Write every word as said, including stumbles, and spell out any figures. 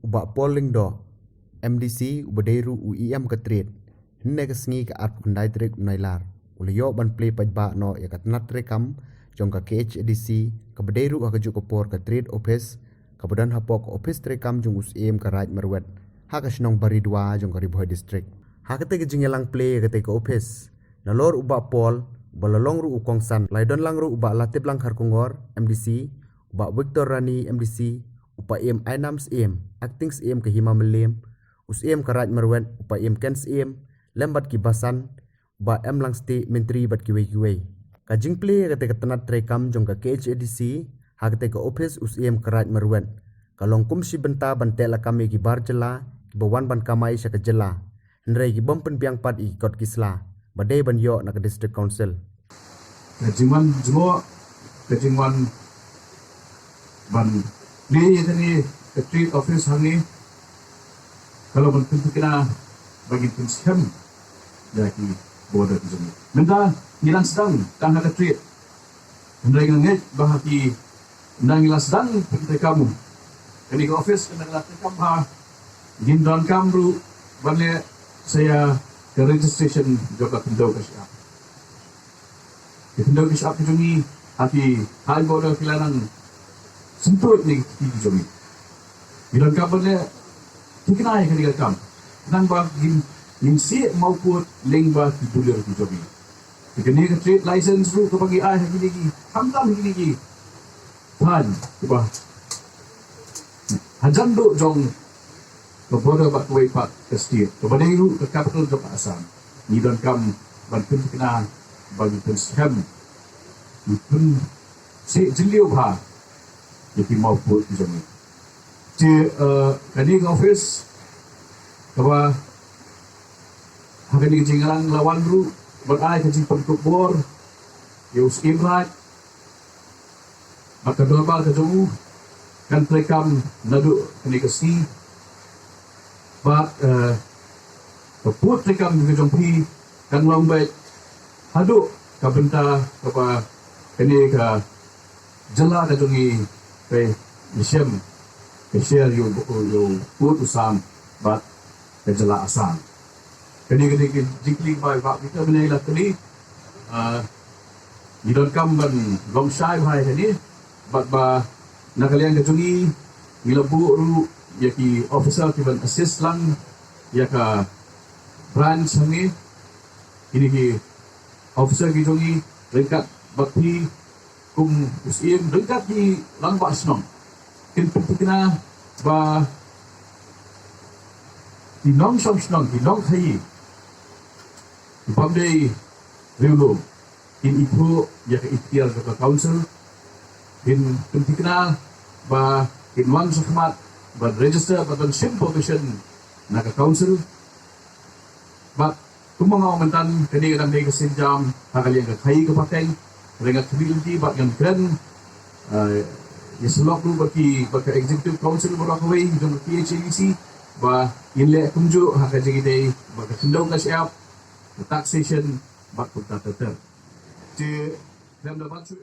Bah Paul Lyngdoh, M D C, uba dei ruh u E M ka Trade, hynne ka sngi ka arphew khyndai tarik u Nailar, u la ïoh ban plie paidbah noh ïa ka tnat treikam jong ka K H A D C, kaba dei ruh ha kajuh ka por ka Trade Office, kaba don hapoh ka ophis treikam jong u Syiem ka Raid Marwet, ha ka shnong Baridua jong ka Ri Bhoi District. Ha katei ka jingïalang plie ïa katei ka ophis, nalor u Bah Paul, uba la long ruh u kongsan, la ïadon lang ruh u Bah Latiplang Kharkongor, M D C, u Bah Victor Rani, M D C, u Paiem Ainam Syiem, Acting Syiem ka Hima Mylliem, u Syiem ka Raid Marwet, u Paiem Ken Syiem, lem bad ki basan, Bah M Langstieh, Myntri bad kiwei kiwei. Ka jingplie ïa katei ka tnat treikam jong ka K H A D C ha katei ka ophis u Syiem ka Raid Marwet, ka long kum shi bynta ban teh lakam ïa ki bar jylla kiba wan ban kamai sha ka jylla, hynrei ki bym pynbiang pat ïa ki kot ki sla ba dei ban ïoh na ka District Council. Ka jingwan jngoh, ka jingwan ban plie ïa kane ka Trade Office hangne, ka long ban pynthikna ba ngin pynskhem ïa ki border ki jong ngi. Mynta ngi dang sdang tang ha ka Trade, hynrei nga ngeit ba ha ki, ynda ngi la sdang pyntreikam, kane ka office ka dang la treikam bha, ngin donkam ruh ban leh sa ïa ka registration jong ka khyndew ka shyiap. Ki khyndew ki shyiap ki jong ngi ha ki high border ki la nang syntuid ïa ki kti ki jong ngi. Ngi donkam ban leh thikna ïa kane ka kam, khnang ba ngin, ngin siew mawpud lyngba ki dulir ki jong ngi. Te kane ka trade license ruh kaba ngi ai ha kine ki, khamtam ha kine ki thaiñ kiba hajan duh jong ka border bad kawei pat ka state, kaba dei ruh ka capital jong ka Assam. Ngi donkam ban pynthikna, ban pynskhem, ban pynsih jylliew bha ïa ki mawpud ki jong ngi. Te, eh, kane ka office kaba ha kane ka jingïalang la wan ruh ban ai ka jingpynkup bor ïa u Syiem Raid bad ka dorbar ka jong u, kan treikam naduh kane ka sngi. Bad, eh, ka pud treikam ka jong phi kan long beit haduh ka bynta kaba kane ka jylla ka jong ngi ka ïashem, ka share ïa u, ïa u pud u sam bad ka jylla Assam. Kane ka dei ka jingkylli ba, ba kita mynne la kylli. Ah, ngi donkam ban long shai bha ïa kane, bad ba na ka liang ka jong ngi, ngi la buh ruh ïa ki officer ki ban assist lang ïa ka branch hangne. Kine ki officer ki jong ngi ryngkat bad phi kum u Syiem, ryngkat ki rangbah shnong, kin pynthikna ba ki nongshong shnong, ki nongkhaii, ki bym dei riewlum, kin ithuh ïa ka iktiar jong ka council, kin pynthikna ba kin wan shakhmat ban register, ban shim permission na ka council. Bad kumba nga ong mynta, kane ka dang dei ka sienjam ha ka liang ka khaii ka pateng. Hynrei nga khmih lynti bad ngan kren, eh, ïa shlok ruh bad ki, bad ka executive council baroh kawei jong ka K H A D C ba ngin leh kumjuh ha ka jingïadei bad ka khyndew ka shyiap, ka taxation bad kumta ter ter. Te khlem da ban shu